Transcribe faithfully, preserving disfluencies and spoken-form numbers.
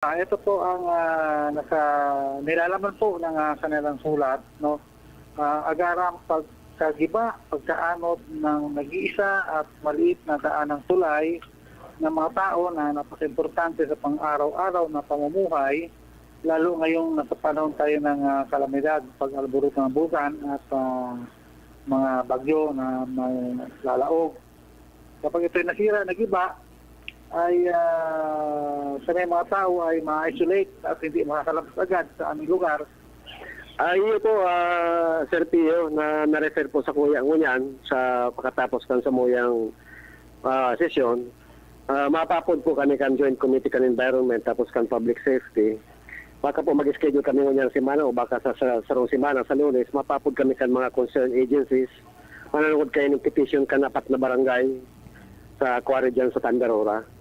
Ah, ito po ang, ah, nasa nilalaman po ng, ah, kanilang sulat, 'no. Ah, agarang pagkagiba, pagkaanod ng nag-iisa at maliit na daan ng tulay ng mga tao na napakaimportante sa pang-araw-araw na pamumuhay, lalo ngayong nasa panahon tayo ng, ah, kalamidad, pag-alboroto ng bulan at, ah, mga bagyo na may lalaog. Kapag ito'y nasira, nagiba, ay, ah, sa may mga tao ay ma-isolate at hindi makakalabas agad sa aming lugar. Ah, iyo po, ah, Sir Pio, na na-refer po sa kuya ngunyan sa pagkatapos kan samuyang, ah, sesyon. Ah, mapapod po kami kan Joint Committee kan Environment tapos kan Public Safety. Baka po mag-schedule kami ngunyan semana o baka sa, sa sarong semana, sa Lunes, mapapod kami kan mga concerned agencies. Mananungod kayo ng petition kan apat na barangay sa quarry dyan sa Tandarora.